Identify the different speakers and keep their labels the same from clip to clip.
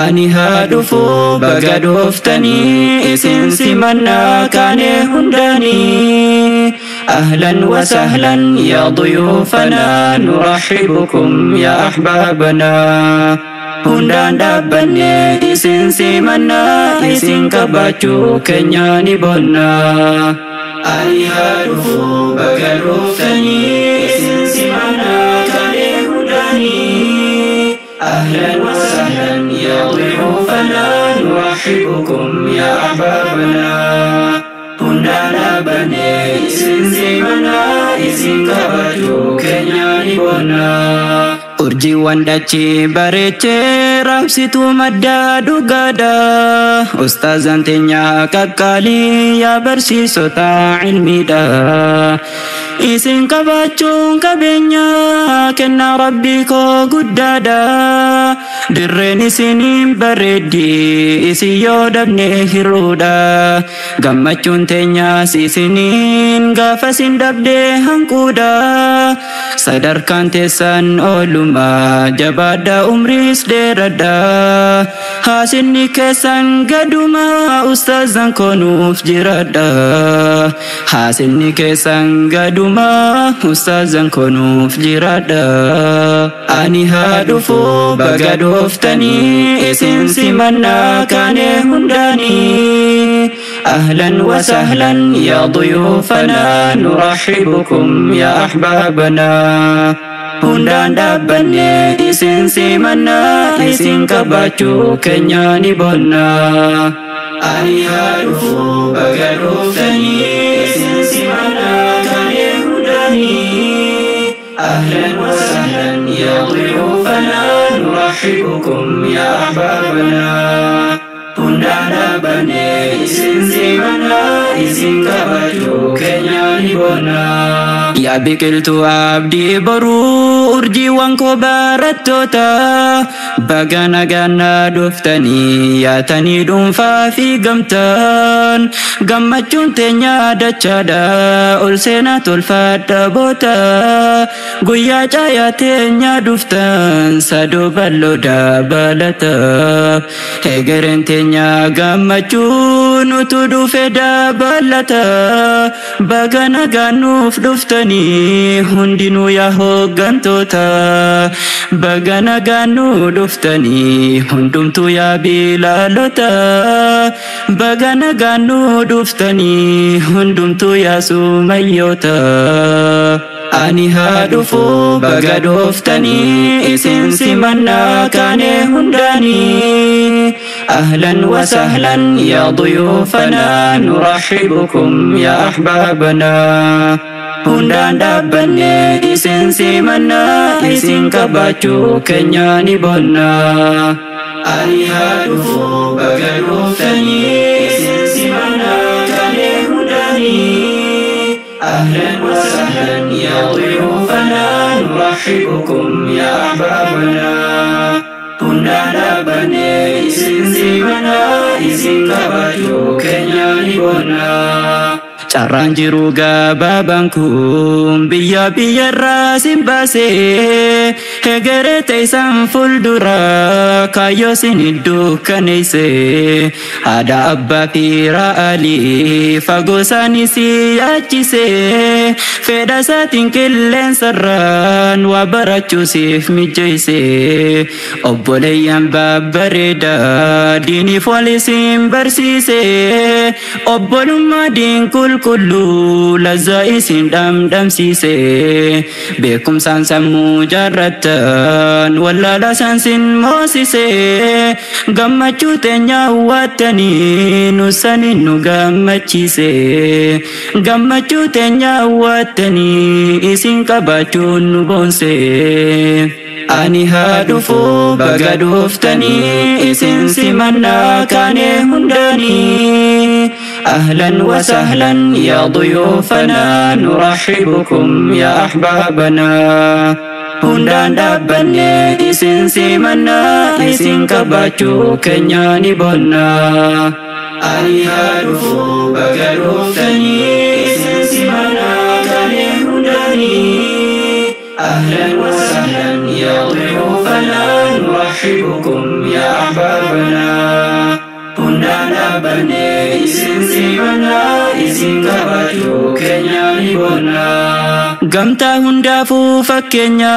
Speaker 1: Ani haa dhufuu baga dhuftanii isin simannaa kaane hundaanii. أهلا وسهلا يا ضيوفنا نرحبكم يا أحبابنا. Hundaan dhaabbanne isin simannaa isin kabajuu keenya ni bonna. Ani haa dhufuu baga dhuftanii isin simannaa kaane hundaanii. أهلا وسهلا يا ضيوفنا نرحبكم يا أحبابنا. Hundaan dhaabbanne isin simannaa isin kabajuu keenya ni bonna. Urjiiwwan dachee bareechee raabsituu madda dhugaadha. Ustaazaan teenya qaqqaalii yaa barsiisota ilmiidha. Isin qabaachuun qabeenya kennaa rabbii koo guddaadha. Dirreen isiniin bareeddi isin yoo dhabne hir'uudha. Gammachuun teenyas isiniin gaafa isin dhabde hanquudha. Sadarkaan teessan ooluma jabaadha umriis dheeradha. Haasinni keessan gaduma ustaazan koo nuuf jiraadha. Haasinni keessan gaduma ustaazan koo nuuf jiraadha. Ani haa dhufuu baga dhuftanii isin simannaa kaane hundaanii. أهلا وسهلا يا ضيوفنا نرحبكم يا أحبابنا. Hundaan dhaabbanne isin simannaa isin kabajuu keenya ni bonna. Ani haa dhufuu baga dhuftanii isin simannaa kaane hundaanii. أهلا وسهلا يا ضيوفنا نرحبكم يا أحبابنا. Hundaan dhaabbanne isin simannaa isin kabajuu keenya ni bonna. Yaa biqiltuu abdii boruu urjiiwwan koo barattoota baga nagaan dhuftanii yaatanii dhuunfaa fi gamtaan gammachuun teenya dachaadha ol seenaa tolfadha boota guyyaa caayaa teenya dhuftan sadoo bal'oo dabalata hegereen teenya gammachuu nutu dhufe dabalata baga nagaan nuuf dhuftanii hundinuu yaa hooggantoota baga nagaan nu dhuftanii hundumtuu yaa bilaalota baga nagaan nu dhuftanii hundumtuu yaa sumayyoota. Ani haa dhufuu baga dhuftanii isin simannaa kaane hundaanii. أهلا وسهلا يا ضيوفنا نرحبكم يا أحبابنا. Hundaan dhaabbanne isin simannaa isin kabajuu keenya ni bonna. Ani haa dhufuu baga dhuftanii isin simannaa kaane hundaanii. أهلا وسهلا يا ضيوفنا نرحبكم يا أحبابنا. Hundaan dhaabbanne isin simannaa isin kabajuu keenya ni bonna. Carraan jiru gabaabaan kun biyya biyyarraa sin baasee hegeree teessan fuuldura kaayyoo sin dukkaneesse haadha abbaa fi ra'aalii fagoo isaanii si yaachise fedha isaatiin qilleensarraan waa barachuu siif mijeesse obboleeyyan babbareedaa diiniif wal isin barsiise obbolummaa diin qulqulluu lazaa isin dhamdhamsiise beekumsaan sammuu jaarrattan wallaala isaan sin moosise gammachuu teenya hawwattanii nu sanin nu gammachiise gammachuu teenya hawwattanii isin qabaachuun nu boonse. Ani haa dhufuu baga dhuftanii isin simannaa kaane hundaanii. أهلا وسهلا يا ضيوفنا نرحبكم يا أحبابنا. Hundaan dhaabbanne isin simannaa isin kabajuu keenya ni bonna. Ani haa dhufuu baga dhuftanii isin simannaa kaane hundaanii. أهلا وسهلا يا ضيوفنا نرحبكم يا أحبابنا. dhaabbanne isin simannaa, isin kabajuu keenya ni boonna. Gamtaa hundaafuu fakkeenya,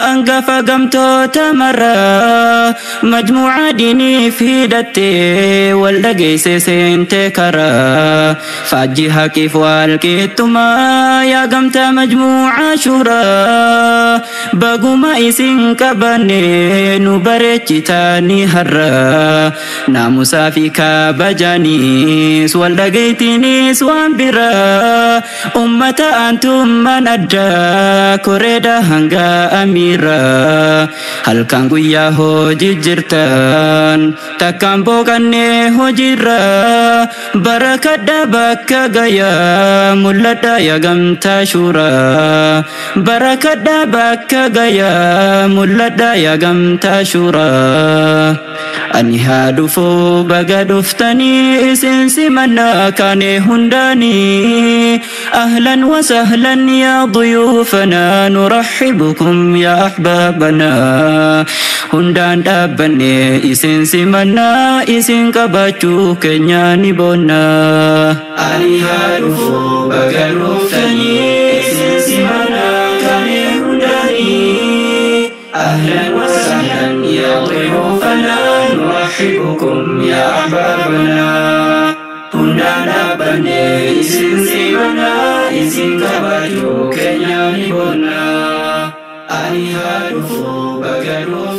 Speaker 1: hangafa gamtoota marraa, majmuucaa diiniif hidhattee wal dhageesse seente karaa faajji haqiif wal qixxumaa. Yaa gamtaa majmuucaa shuuraa, baguma isin qabanne nu bareechitanii har'a, naamusaa fi kabajaniis wal dhageettiinis waan biraa. Ummata aantummaan addaa, koreeda hanga amiiraa, halkan guyyaa hojii jirtan takkaan boqannee hojiirra. Barakadha, bakka gayaa mul'adha yaa gamtaa shuuraa. Barakadha, bakka gayaa mul'adha yaa gamtaa shuuraa. Ani haa dhufuu, baga dhuftanii, isin simannaa kaane hundaanii. Ahlan wasahlan yaa ضيوفنا، نرحبكم يا أحبابنا. Hundaan dhaabbanne isin simannaa, isin qabachuu keenya ni boonna. Ani haa dhufuu, baga dhuftanii, isin simannaa kaane hundaanii. أهلا وسهلا يا ضيوفنا، نرحبكم يا أحبابنا. Hundaan dhaabbanne isin simannaa, isin kabajuu keenya ni boonna. Ani haa dhufuu, baga dhuftanii.